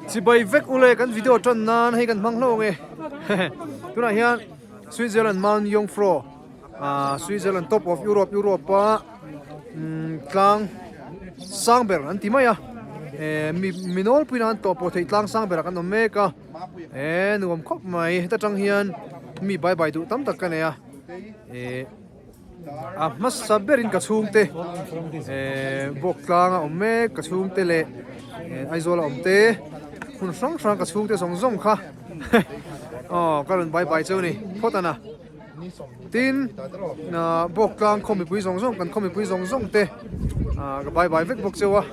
Chibai vek ule kan video tan nan hei kan hmang hlauh ang e. Tunah hian Switzerland Mount Jungfrau ah Switzerland top of Europe Europe a tlang sang ber an ti mai a. Eh mi mi nawlpui nan tawh pawh theih tlang sang berah kan awm mek a. Eh nuam khawp mai heta tang hian mi bai bai duh tam tak ka nei a. Eh. A hmasa berin ka chhungte ehh bawk tlang a awm mek ka chhungte leh ehh Aizawl a awm te hmun hrang hrang ka chhungte zawng zawng kha aw ka rawn bai bai cheu a ni phawt a na tin ahh bawk tlang khaw mipui zawng zawng kan khaw mipui zawng zawng te ahh ka bai bai vek bawk cheu a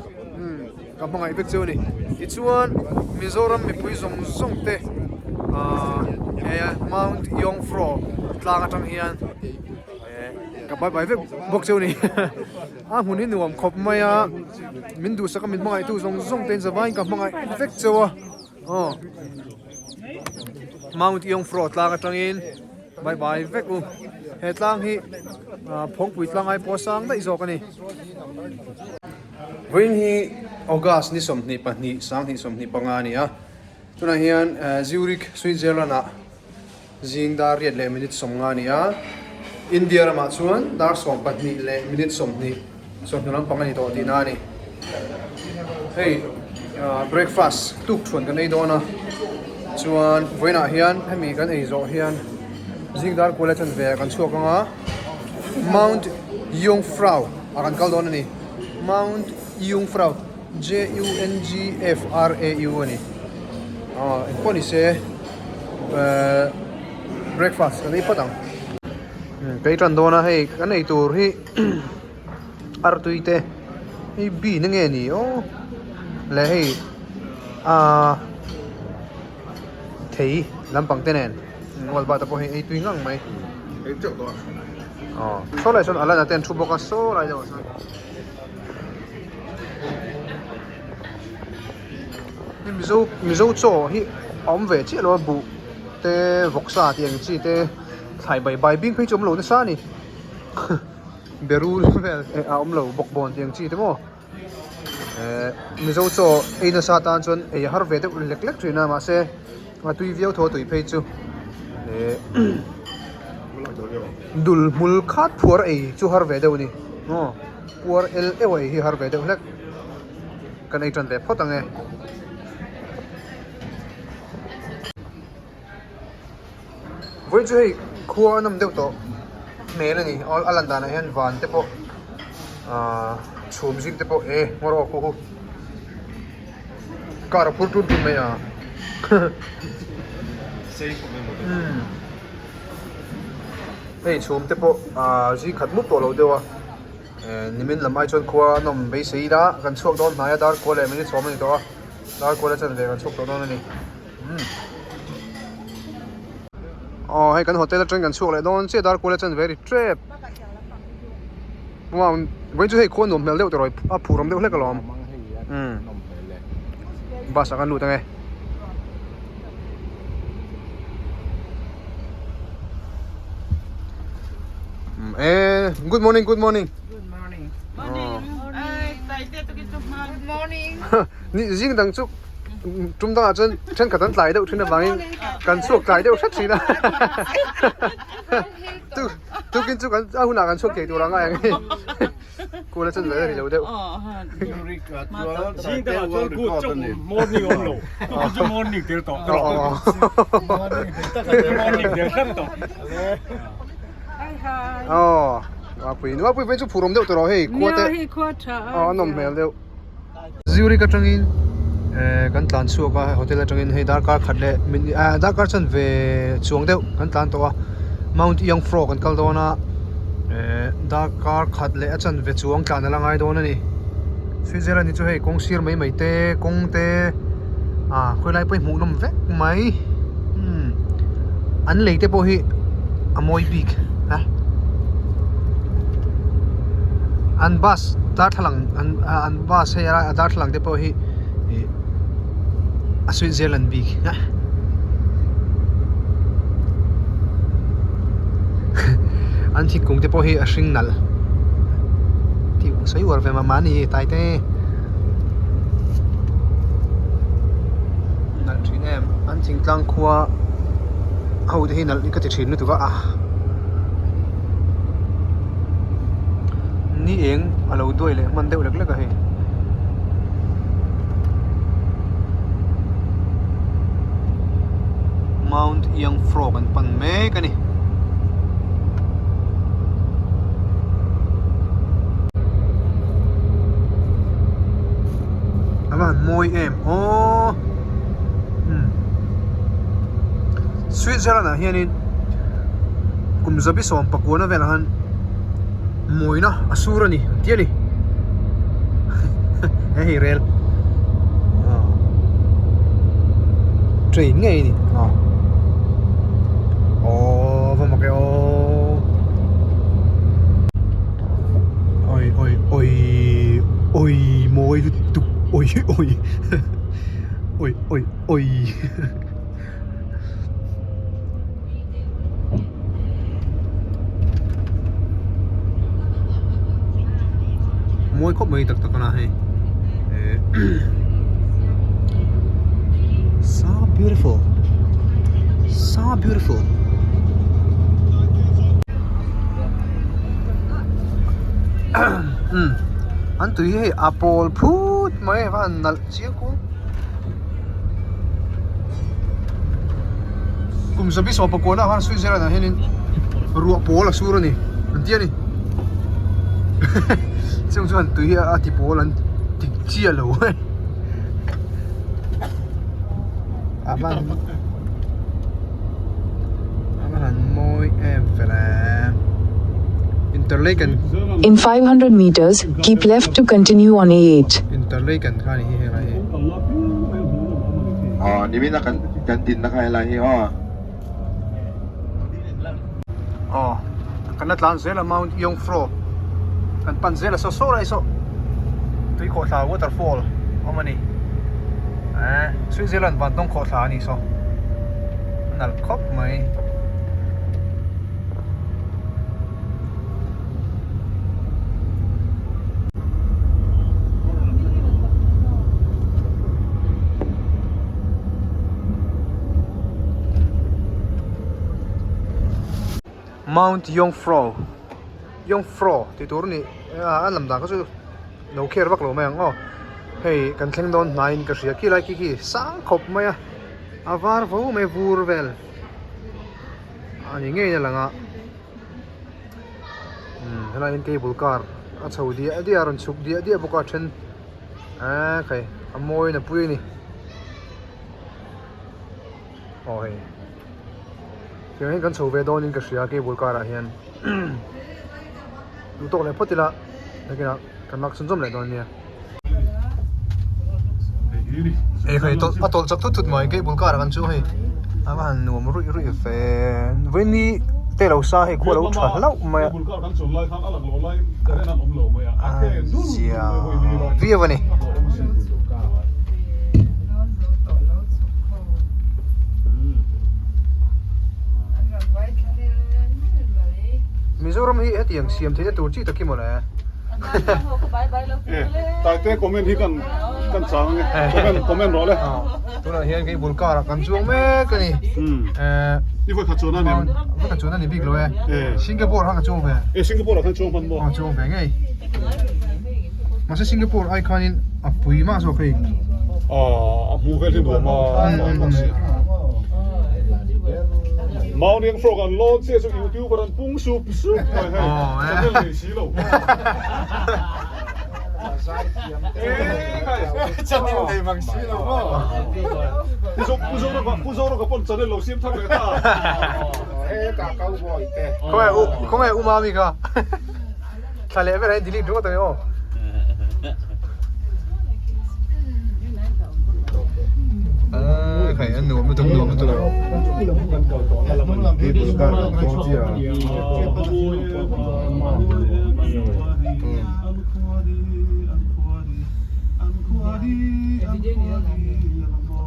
umm ka hmangaih vek cheu a ni tichuan Mizoram mipui zawng zawng te ahh he Mount Yongfro tlang atang hian eh ka bai bai vek bawk cheu a ni a hmun hi nuam khawp mai a min duhsak a min hmangaih tu zawng zawng te in zavaiin ka hmangaih vek cheu a aw Mount Yongfro tlang atangin bai bai vek u he tlang hi ah phawngpui tlang ai pawh a sang daih zawk a ni. Vawiin hi August ni 22 2025 a ni a, tunah hian Zurich, Switzerland ah zing dar riat leh minute 50 a ni a, India ramah chuan dar 12 leh minute 20 sawmhnih lampang a ni tawh tihna a ni. Hei breakfast tuk thuan kan ei dawn a, chuan vawiinah hian hemi kan ei zawh hian zing dar kual a chanve ah kan chhuak ang a, Mount Jungfrau ah kan kal dawn a ni. Mount Jungfrau, J-U-N-G-F-R-A-U a ni. Aw, engpawh ni se, breakfast kan ei phawt ang. Ka ei tan dawn a, hei kan ei tur hi artui te, hei bean nge ni aw, leh hei ahh thei lampang te nen Ngawlba te pawh hei ei tui ngang mai. Ei teuh tawh a. Aw, saw lai sawn Alana te an thu bawk a, saw lai deuh ah sawn. Hei Mizo Mizo chaw hi a awm ve chiah lo a, buh te vawksa tih ang chi te thlai bai bai bing phei chu a awm lo nasa a ni. Berul vel a awm lo bawkbawn tih ang chi te maw. Ehh Mizo chaw ei nasa tan chuan ei a har ve deuh lek lek thin a mahse a tui viau thaw tui phei chu ehh dul hmul khat phuar ei chu har ve deuh a ni maw puar el euh ei hi har ve deuh hlek kan ei tan ve phawt ang e. Vawiin chu hei khua a nawm deuh tawh hmel a ni a lan danah hian van te pawh ahh chhum zing te pawh e ngawr aw khuh hu car a phur tun tun mai a hei chhum te pawh ahh zing khat mup tawh lo deuh a eh nimin lam ai chuan khua a nawm beisei ila kan chhuak dawn hnai a dar kua leh minute sawm a ni tawh a dar kua la chanve kan chhuak tawh dawn a ni. Aw hei kan hotel atang kan chhuak leh dawn chiah dar kual a chan very trap wow vawiin chu hei khua nuam hmel deuh tawh a phur awm deuh hlek alawm umm bus ah kan lut ange. Eh good morning good morning good morning good morning ni zing dang chu Tum dangah chuan thenkhat an tlai deuh thin avangin kan chhuak tlai deuh hret thin a tukin chu kan a hunah kan chhuak thei tur ang a eng hi kul a chan ve a ni lo deuh aw Nuapui Nuapui phei chu phur awm deuh tawh rawh hei khua te aw a nawm hmel deuh. Zurich atangin eh kan tlan chhuak a hotel atangin hei darkar khat leh min ah darkar chuan ve chuang deuh kan tlan tawh a Mount Jungfrau kan kal dawn a eh darkar khat leh a chanve chuang tlan ala ngai dawn a ni Switzerland hi chu hei kawng sir mai mai te kawng te ah khawilai pawh hi hmuh nawm vek mai umm an lei te pawh hi a mawi bik a an bus darthlalang an an bus hei a darthlalang te pawh hi ih a Switzerland bik a an thingkung te pawh hi a hring nalh tih sawi uar ve mah mah a ni taite. thingtlang khua ho te hi nalh hi ka ti thin lutuk a ah ni eng a lo duai leh hman deuh lek lek a hei. Mount Iangfro kan pan mek a ni. A va han mawi em aw umm Switzerland ah hianin kum zabi sawm pakuana velah khan mawina a sur a ni an ti a ni he hei rel train ngei a ni aw va mak e aw oi oi oi oi mawi lutuk oi oi oi oi oi. Mawi khawp mai tak tak a na hei so beautiful so beautiful umm an tui hi hei a pawl phut mai a va han nalh chiang kuang. Kum zabi sawm pakuana ah khan Switzerland ah hianin ruah pawl a sur a ni an ti a ni chung chuan tui hi a ti pawl an ti chiah lo a van a va han mawi em fel e Interlaken In 500 meters, keep left to continue on A8. Interlaken kha a ni hi helai hi. Aw nimin a kan kan dinna kha helai hi aw. Aw kan la tlan zel a Mount Yongfro kan pan zel a saw saw lai saw tui khawhthla waterfall awm a ni eh Switzerland van tawng khawhthla a ni saw a nalh khawp mai. Mount Yongfro Yongfro tih tur a ni a lam dan kha chu lo kher vak lo mai ang aw hei kan thleng dawn hnaiin ka hria khilai khi khi sang khawp mai a a var vo mai vur vel a ni ngei a lang a. Umm helai hian cable car a chho diah diah a rawn chhuk diah diah bawk a then eee khai a mawi in a pui a ni aw hei tiang hian kan chho ve dawn in ka hria cable car ah hian duh tawk leh phawt ila nakinah kan lak chhunzawm leh dawn nia. Hei hei a tawlh chak thut thut mai cable car ah kan chu hei a va han nuam ruih ruih ve vawiin te lo sa hei khua lo tha hlauh mai a zia viau a ni. Mizoram hi hetiang siam theihna tur chi tak hi mawle. Taite comment hi kan kan chang ange comment comment rawh le tunah hian kei bul car ah kan chuang mek ani eh i voi khat chuan ani voi khat chuan ani bik lo e Singapore khan ka chuang ve e Singapore ah khan chuang hman maw aw chuang ve ngei mahse Singapore ai khanin a pui mah zawk hei a hmu vel hi nuam a Mauliang frog an lawn chiah chu youtuber an pung sup sup mai hei channel nei si lo channel nei bang si lo maw Pu Zoraka Pu Zoraka pawn channel lo siam thar leh ta khawngaih u khawngaih u mami kha thla leh vel ah hian delete ringawt ang e aw. Khai an nuam lutuk nuam lutuk.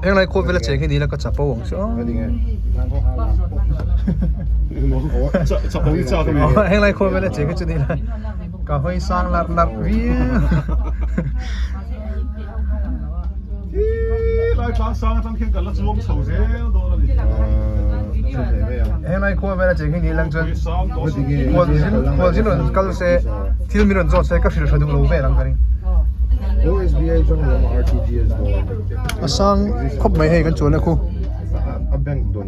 Heng lai khuap vela cheng hi ni ila ka chapo ang chu. Heng lai khuap vela cheng hi chu ni ila ka hawi sang larh larh viau. Helai tlang sang atang khian kan la chuang chho zel dawn a ni. Helai khua vela cheng hi ni lang chuan khualzin rawn kal se thil min rawn zawt se ka hrilh tha duh lo vel ang ka ring. A sang khawp mai hei kan chuanna khu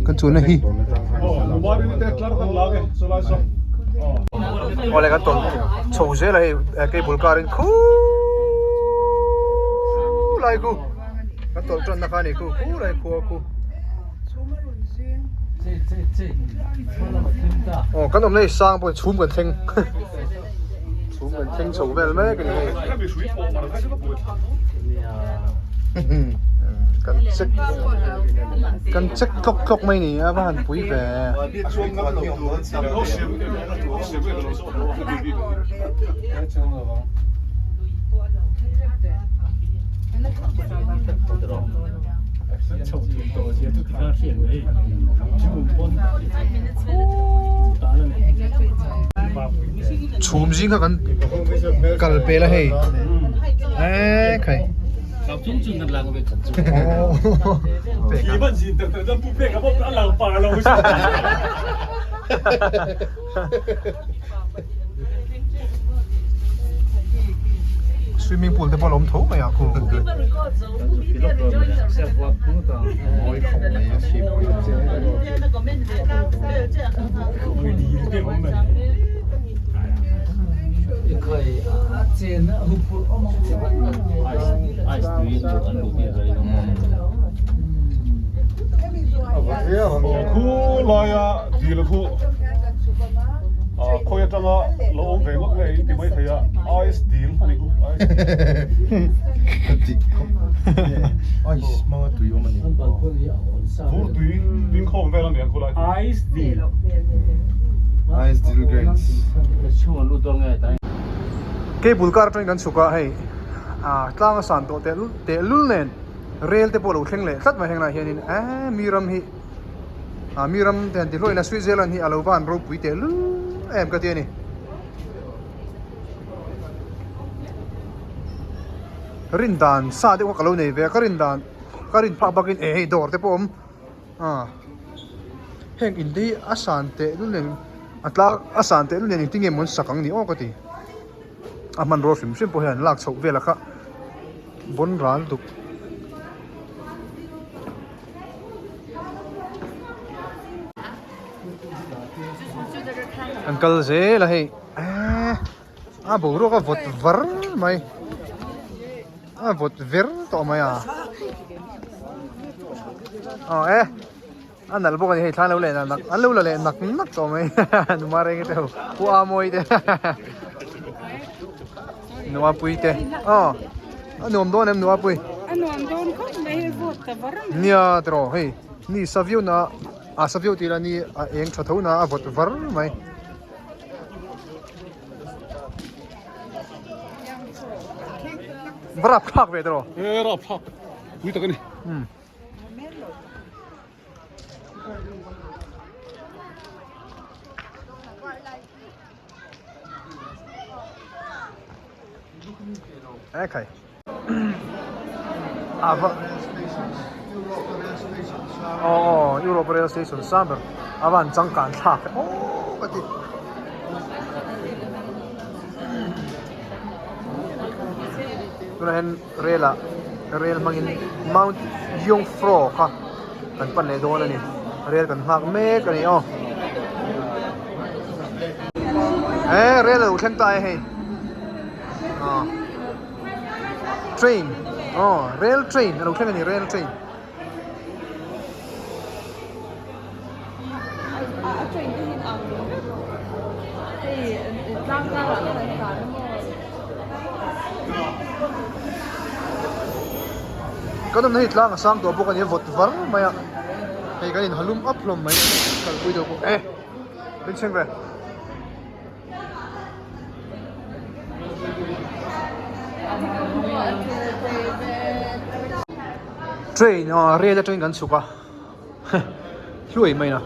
kan chuanna hi. Awle kan tawn chho zel a hei cable car in khuuu lai khu kan tawlh tanna kha a ni khu khu lai khua khu aw kan awmna hi sang pawh chhum kan thleng chhum kan thleng chho vel mek a ni hei kan check kan check tlawk tlawk mai ni a va han pui ve. Chhum zing kha kan kal pel a hei e khai Swimming pool te pawh a lo awm tho mai a khu. Khu laia dil khu khawi atanga lo awm ve ngawt nge in ti mai thei a ice dil a ni khu ice vur tui ding khawm vel a ni ang khu lai ice dil ice dil grains Cable car atangin kan chhuk a hei ah tlang a san tawh tehlul nen Rel te pawh a lo thleng leh tlat mai heng lai hianin eee mi ram hi ah mi ram te han ti hluahin a Switzerland hi a lo va han ropui teh lul em ka ti a ni. Rin dan sa deuh kha ka lo nei ve a ka rin dan ka rin phak bakin eh hei dawr te pawh a awm ah heng in te hi a san teh lul nen a tlang a san teh lul nen engtin nge maw an sak ang ni aw ka ti. A hmanrua hrim hrim pawh hian lak chhoh vel a kha bawn ral duk. An kal zel a hei eee a boruak a vawt var mai a vawt ver tawh mai a aw e. A nalh bawk a ni hei thla an lo leh nak an lo la leh nak nak tawh mai numa reng te ho pu a mawi te nua pui te aw a nuam dawn em nua pui a nuam dawn khawp mai hei vawt ta var mai nia tiraw hei ni saviau na a saviau tih lah ni a eng tha tho na a vawt var mai. Va rapthlak ve tiraw e rapthlak pui tak a ni. E khai a va aw Europe rail station sang ber a van changkan thlak aw ka ti tunah hian Rail ah rail hmangin Mount Jungfrau kha kan pan leh dawn a ni rail kan nghak mek a ni aw eh rail a lo thleng ta e hei ah train aw rail train a lo thleng a ni rail train. Kan awmna hi tlang a sang tawh bawk a ni a vawt var mai a hei kan in halum up hlawm mai kalpui deuh bawk e min chheng ve. Train aw rail atangin kan chhuk a hluai mai a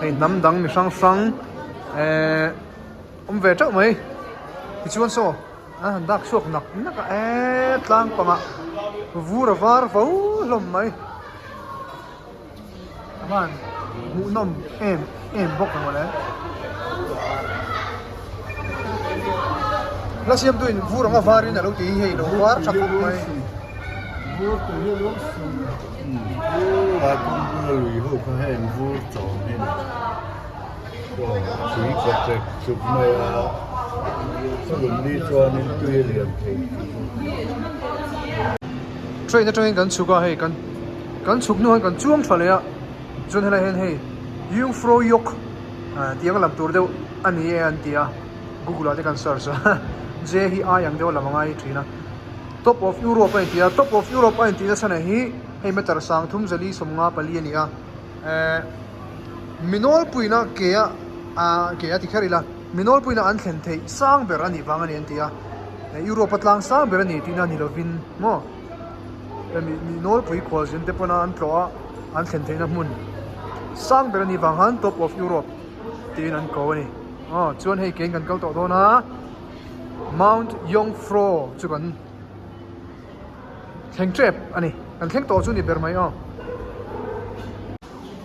hei hnam dang mi hrang hrang ehh awm ve teuh mai tichuan saw an han dak chhuak nak nak a eee tlang pangah. Vur a var vo hlawm mai. A van hmuhnawm em em bawk ang mawle. Hla siamtuin vur anga varin a lo ti hi hei lo var tha khawp mai. Vur tur hi a lo sum. Vur a kawng bula lui ho kha heng vur chawm hi a ni. Tui ka trek chuk mai a, chulum ni chuanin tui a lian thei tih chu. Train atangin kan chhuk a hei kan kan chhuk hnu hian kan chuang tha leh a chuan helai hian hei Jungfraujoch ah tiang a lam tur deuh a ni e an ti a Google ah te kan search a J hi I ang deuh a lam a ngai thin a Top of Europe a inti a Top of Europe a intih na chhan ah hi hei meter sangthum zali sawmnga pali a ni a eh. Mi nawlpuina ke a ah ke a ti kher ila, mi nawlpuina an thlen theih sang ber a nih vang a ni an ti a, Europe a tlang sang ber a ni tihna a ni lovin maw mi mi nawlpui khualzin te pawna an tlawh a an thlen theihna hmun sang ber a nih vang khan top of Europe tiin an ko a ni. Aw chuan hei kein kan kal tawh dawn a Mount Jungfrau chu kan thleng tep a ni, kan thleng tawh chu ni ber mai aw.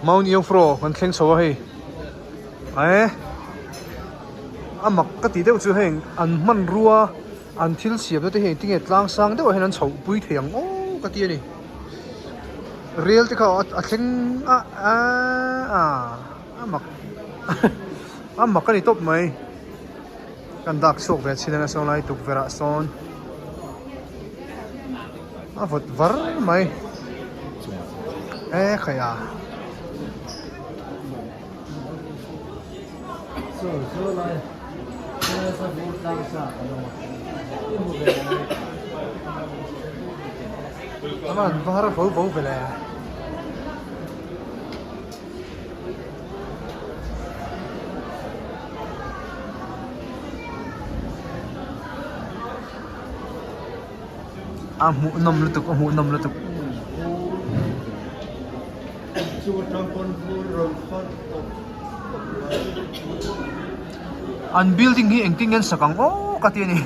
Mount Jungfrau kan thleng chho a hei eh a mak ka tih deuh chu heng an hmanrua an thil siam na te hi engtin nge tlang sang deuh ah hian an chhoh pui thei ang aw ka ti a ni rel te kha a thleng a a mak a mak a ni tawp mai kan dak chhuak ve chin anga sawn lai tukverh ah sawn a vawt var mai e khai a. A van var vo vo ve le. A hmuhnawm lutuk a hmuhnawm lutuk. An building hi engtin nge an sak ang aw ka ti a ni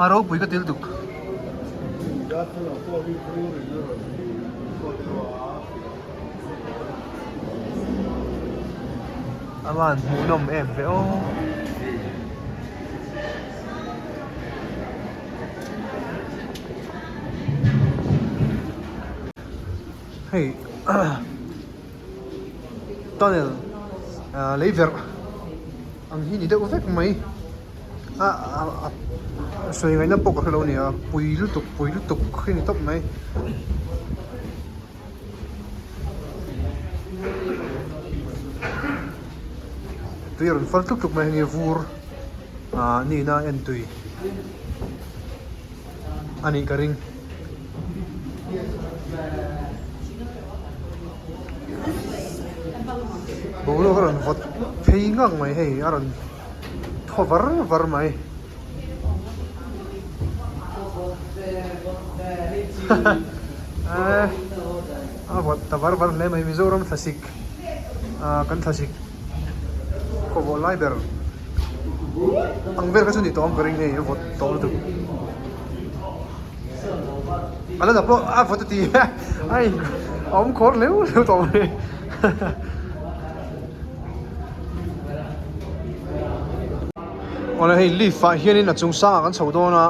a ropui ka ti lutuk. A van hmuhnawm em ve aw. Hei tunnel ah lei verh ang hi ni deuh vek mai a a sawi ngaihna pawh ka hrelo a ni a pui lutuk pui lutuk hi ni tawp mai. Tui a rawn fal tluk tluk mai a hei vur ah nihna a en tui a nih ka ring. Boruak a rawn vawt phei ngang mai hei a rawn thaw var var mai. A vawt ta var var hle mai Mizoram thlasik ah kan thlasik khawvawh lai ber ang vel kha chu ni tawh ang ka ring hei a vawt tawh lutuk a la pawh a vawt a ti a in a awm khawr hleuh hleuh tawh mai. Awle hei lift ah hianin a chung sangah kan chho dawn a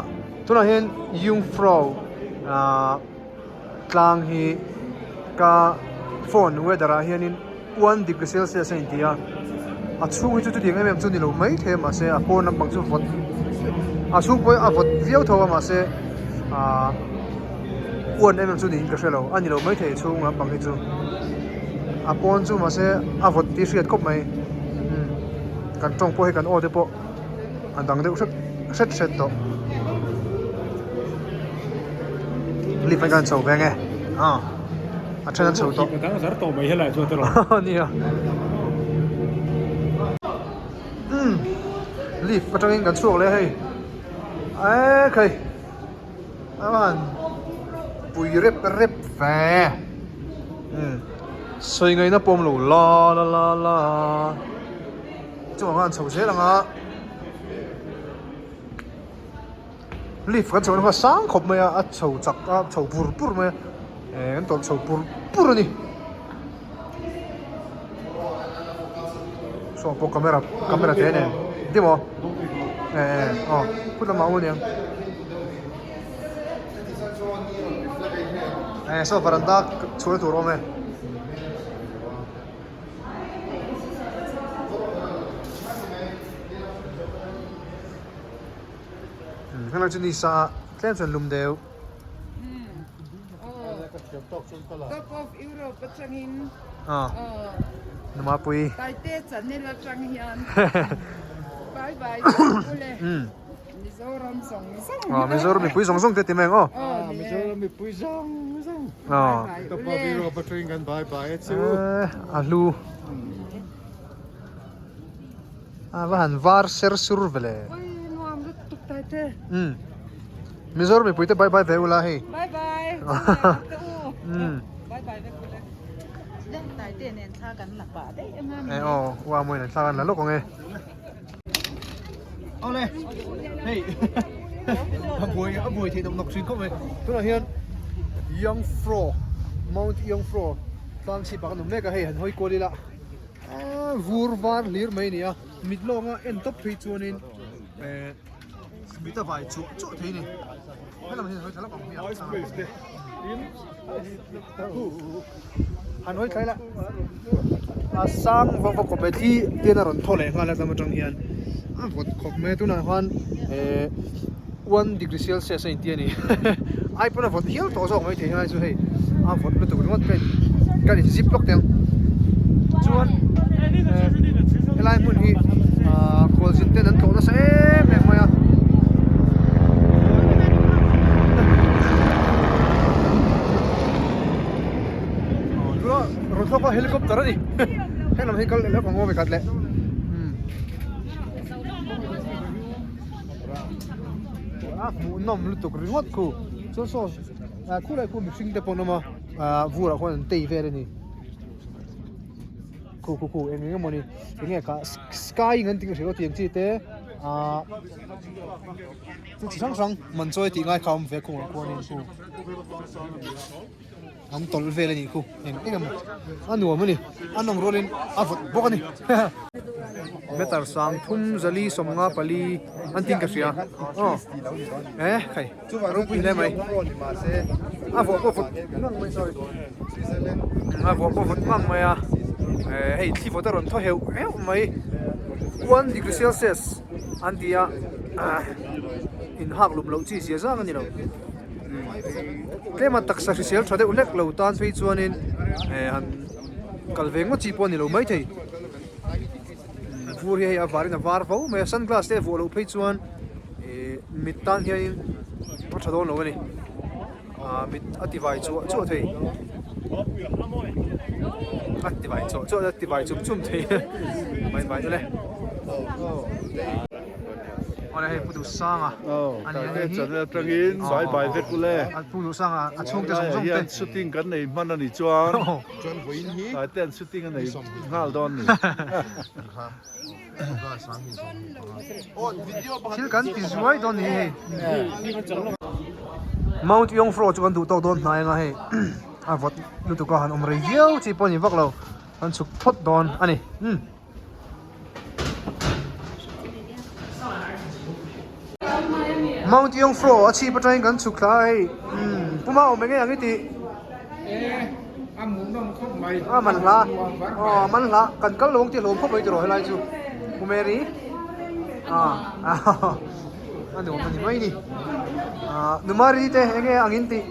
tunah hian Jungfrau ahh tlang hi ka phone weather ah hianin one degree celsius a inti a a chhung hi chu chutiang em em chu ni lo mai thei a mahse a pawn lampang chu vawt a chhung pawh hi a vawt viau tho a mahse ahh one em em chu niin ka hre lo a ni lo mai thei chhung lampang hi chu a pawn chu mahse a vawt tih hriat khawp mai umm kan tawng pawh hi kan aw te pawh a dang deuh hret hret hret tawh lift ah hian chho ve nge ah a then an chho tawh nia umm lift atangin kan chhuak leh a hei ekhei. A van pui rep rep ve umm sawi ngaihna pawh awm lo la la la la chuvang khan chho zel ang a Lift kan chho na kha sang khawp mai a a chho chak a chho pur pur mai a eh kan tawlh chho pur pur a ni. Saw pawh camera camera te nen ti maw eh eh aw phut lamah a awm aniang eh saw varanda chhuahna tur a awm e. Helai chu ni sa tlem chuan lum deuh. Top of Europe atangin Numapui Taite channel atang hian bye bye ule Mizoram zawng zawng Aw Mizoram mipui zawng zawng te ti mai ang aw Mizoram mipui zawng zawng Top of Europe atangin kan bye bye a chu a hlu A va han var ser sur ve le. Oi nuam lutuk tai te. Umm. Mizoram mipui te bye bye ve ula hei. Bye bye. Um. Bye bye vek ula. Tai te nen thla kan la pah daih anga ni. E aw, ua mawi nen thla kan la lawk ang e. Awle. Hei. A buai a buai theih nawk nawk thin khawp mai. Tunah hian Youngfro Mount Youngfro tlang chhip ah kan awm mek a hei han hawi kual ila. Aaa vur var hlir mai a ni a mit lawnga en tawp phei chuanin eh mit a vai chuah chuah thei a ni helam hian hawi thla lawk ang hmiang han hawi thlai la a sang vak vak khawp mai thli te a rawn thaw leh nghal a tlam atang hian a vawt khawp mai a tunah khan eh one degree celsius a inti a ni ai pawn a vawt hial tawh zawk mai thei helai chu hei a vawt lutuk ringawt ka in ka in zip lawk teh ang chuan eh helai hmun hi ah khualzin ten an tlawh nasa em em mai a. Rawn thlawk a helicopter a ni heng lam hi kal leh hlauh ang aw vekhat leh. A hmuhnawm lutuk ringawt khu chuan saw ah khulai khu mihring te pawh an awm a ah vurah khuan an tei vel a ni khu khu khu eng eng emawni eng nge kha sky ang an tih ka hria lo tiang chi te ah thil chi hrang hrang man chawi tih ngai kha a awm ve khungah khuanin khu. An tawlh vel a nih khu eng eng emaw a nuam a ni a nawm rualin a vawt bawk a ni meter 30 54 an tin ka hria aw eh khai ropui hle mai a vawh pawh vawt ngang mai sorry a vawh pawh vawt ngang mai a eh hei thli vawt a rawn thaw heuh heuh mai one degree celsius an ti a inhak lum loh chi zia zang a ni lo. Tlema taksa hrisel tha deuh hlek lo tan phei chuanin eh han kal ve ngawt chi pawh a ni lo maithei. Vur hi hei a varin a var vo mai a, sunglass te a vuah loh phei chuan eh mit tan hianin a tha dawn lo a ni. Ah mit a ti vai chuah chuah thei. A ti vai chuah chuah a ti vai chum chum thei mai mai le. Awle hei Pu Duhsanga a ni a hei hi. Channel atangin bye bye vek ule. Pu Duhsanga a chhungte zawng zawng te. Hian shooting kan nei hman a nih chuan tlai te an shooting a nei nghal dawn ni. Thil kan ti zuai dawn ni hei. Mount Yongfro chu kan duh tawk dawn hnai anga hei a vawt lutuk a han awm rei viau chi pawh a ni vak lo kan chhuk phawt dawn a ni. Mount Yongfro a chhip atangin kan chhuk thla a hei puma awm eng nge ang i tih a man hla aw man hla kan kal lo ang tih hlawm khawp mai tiraw helai chu Pu Mary a a nuam a ni mai ni Numari te eng nge ang in tih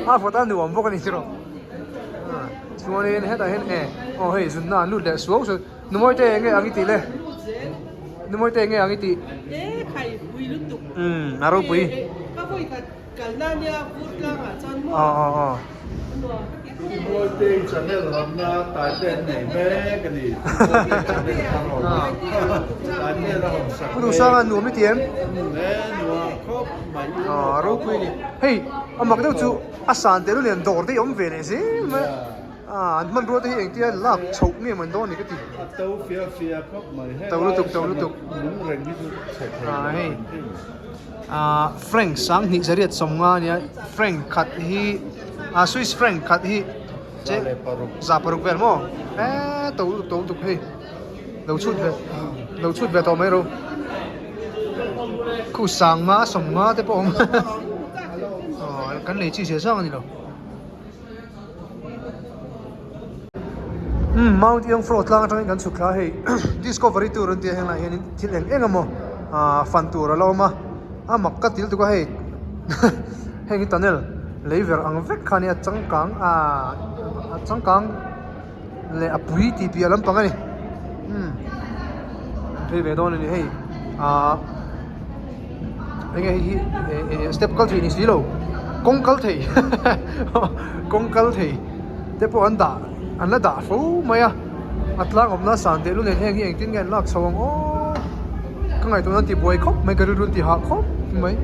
a vawt a nuam bawk a ni tiraw. Chuanin hetah hian e aw hei zunna an lut leh suau suau Numawi te enge ang i tih le Numawi te enge ang i tih E khai pui lutuk umm a ropui ka vawi khat kalna nia vur tlangah chuan maw aw aw aw Numawi te i channel hawnna tai te an nei mek a ni Numawi te channel kha rawn tai te an hawn sak Pu Duhsanga nuam i ti em umm e nuam khawp mai aw a ropui a ni hei a mak deuh chu a san tel lian dawr te hi awm ve leh zel mai a. Ah an hmanrua te hi engtia lak chhoh nge man dawn ni ka ti. A to fia fia khawp mai. To lutuk to lutuk. Lung reng hi chu chhe thei lo. Hei ah franc sanghnih zariat sawmnga ania franc khat hi ah Swiss franc khat hi che za paruk vel maw eh to lutuk to lutuk hei lo chhut ve lo chhut ve tawh mai ro khu sangma sawmnga te pawh a awm aw kan lei chi zia zang a ni lo. Umm Mount Iangfro tlang atangin kan chhuk thla a hei Discovery tour an tia henglaiah hianin thil eng eng emaw ah fan tur a la awm a a mak ka til tuk a hei heng hi tunnel lei ver ang vek kha ania changkang ah a changkang leh a pui tih piah lampang a ni umm an phei ve dawn a ni hei ah. Enge hei hi eh step kal thei ni si lo kawng kal thei kawng kal thei te pawh an dah an la dah fo mai a a tlang awmna san teh lu nen heng hi engtin nge an lak chho ang aw ka ngaihtuahna an ti buai khawp mai ka rilru an ti hah khawp mai.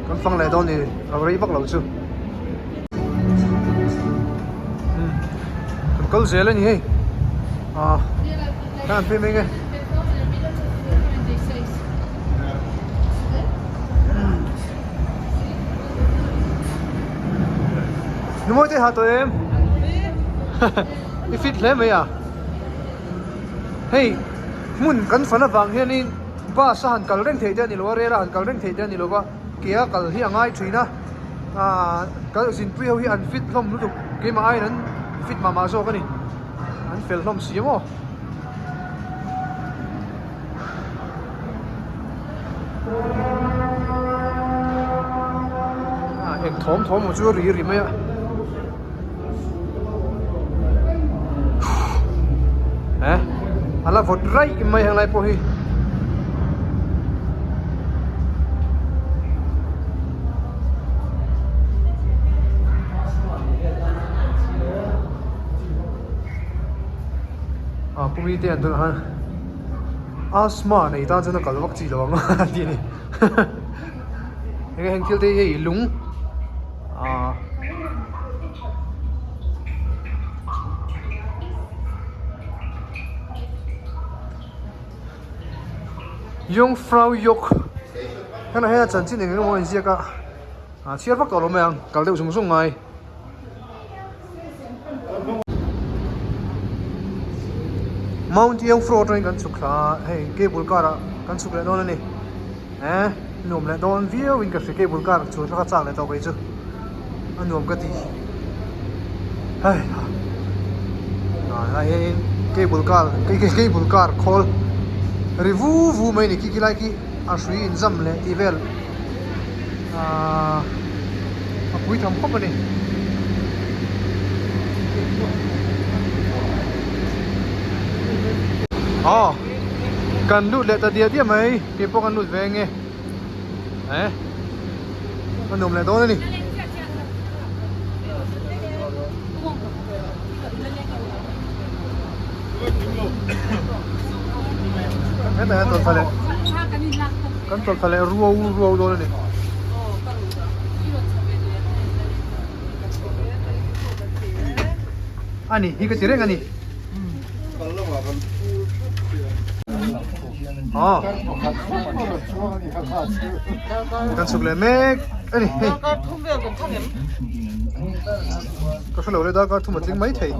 Kan fang leh dawn ni a rei vak lo chu umm kan kal zel a ni hei ah kan han phei mai nge nu mawi te ha tawh em i fit hle mai a hei hmun kan fan avang hianin bus a han kal reng theih te a ni lo a rail a han kal reng theih te a ni lo va ke a kal hi a ngai thin a ahh kal zinpui ho hi an fit hlawm lutuk keimah aiin an fit mah mah zawk a ni an fel hlawm si maw. Ah eng thawm thawm maw chu a ri ri mai a. Eh a la vawt raih mai heng lai pawh hi. Ah pumi te an tunah khan asthma nei tan chuan a kal vak chi lo ang a tih a ni enge heng thil te hi hei lung ah Jungfraujoch heng lah hian a chanchin eng emaw a inziak a ah chhiar vak tawh lo mai ang kal deuh zung zung ngai. Mount Jungfrau atangin kan chhuk thla a hei cable car ah kan chhuk leh dawn a ni eh nuam leh dawn viau in ka hria cable car chhun kha ka chak leh tawh kei chu a nuam ka ti hei ah hianin cable car cable car khawl ri vu vu mai a ni khi khi lai khi a hrui inzam leh tih vel ahh a pui tham khawp a ni. Aw kan lut leh ta diah diah mai kei pawh kan lut ve ang e eh a nuam leh dawn a ni. Hetah hian tawlhthla leh kan tawlhthla leh ruau ruau dawn a ni. A ni hi ka ti reng a ni. Aw kan chhuk leh mek a ni hei. Ka hrelo le darkar thum a tling mai thei.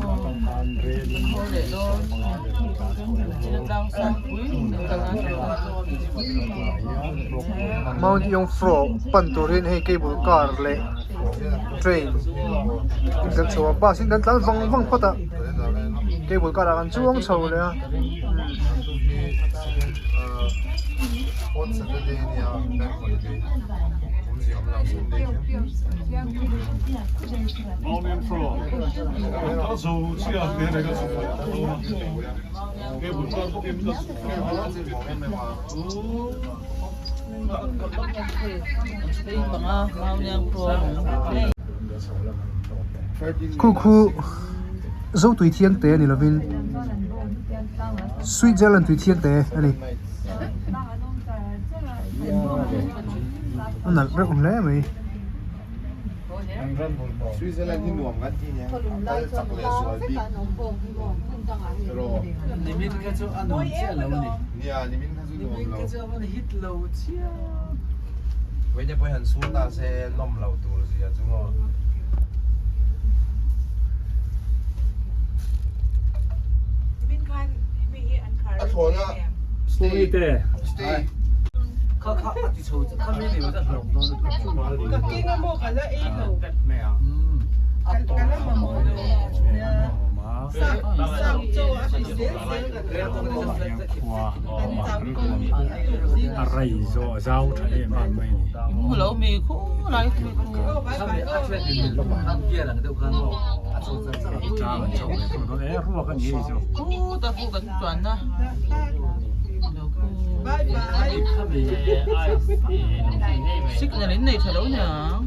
Mount Jungfrau pan turin hei cable car leh train in kan chho a bus in kan tlan vang vang phawt a cable car ah kan chuang chho leh a. Khu khu zo tui thiang te ni lovin Switzerland tui thiang te a ni a nalh reuh hle mai. Switzerland hi nuam kan ti nia a kal chak leh zual bik rawh. Nimin kha chu a nuam chiah lo a ni. Nia nimin kha chu nuam lo. Nimin kha chu a van hit lo chiah. Vawiin pawh hian sur ta se nawm lo tur zia chu maw. A thlawn a stay stay. Kha kha a ti chho kha mi nei a hlawm dawn Ka king a maw ka la ei lo. A Ka la mamawh lo. Sap chaw a hri zel zel kan kan chau kawng a tuk zing A rai zawh a zau tha em em mai a ni. Mu lo mi khu lai khu khu. Tlang an chho ve thung dawn e, ruak a ni hei chu. Khu ta khu kan chuan na. Bye bye. Signal in nei tha lo niang.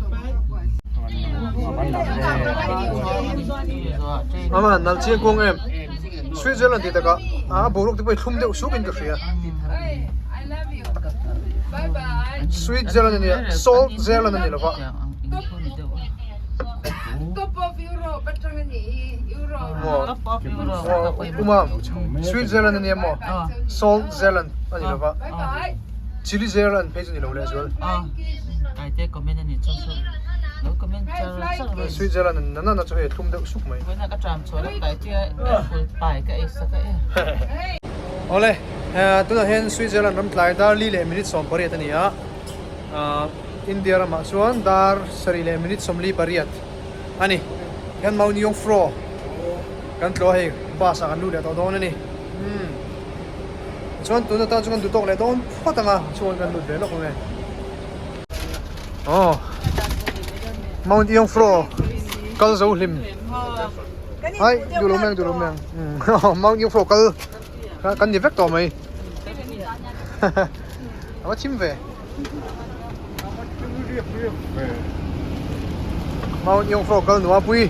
Ama nal chiang kawng em Switzerland tih takah a boruak te pawh hi thlum deuh sup in ka hria. Switzerland a nia Salt Zealand a ni lova. Uma Switzerland a nia maw Salt Zealand a ni lova Chili Zealand phei chu ni lo leh zual. Switzerland a nana chu hei a thlum deuh suk mai. Awle tunah hian Switzerland ram tlai dar li leh minute 18 a ni a India ramah chuan dar sarih leh minute 48 a ni hian Mount Jungfrau kan tlawh a hei bus ah kan lut leh tawh dawn a ni umm chuan tun atan chuan kan duh tawk leh dawn phawt ang a chuan kan lut ve lawk ang e aw Mount Jungfrau kal zo hlim. Hai, duh lo mai ang, duh lo mai ang. Mount Jungfrau kal kan ni vek tawh mai. A va chim ve. Mount Jungfrau kal nuam pui.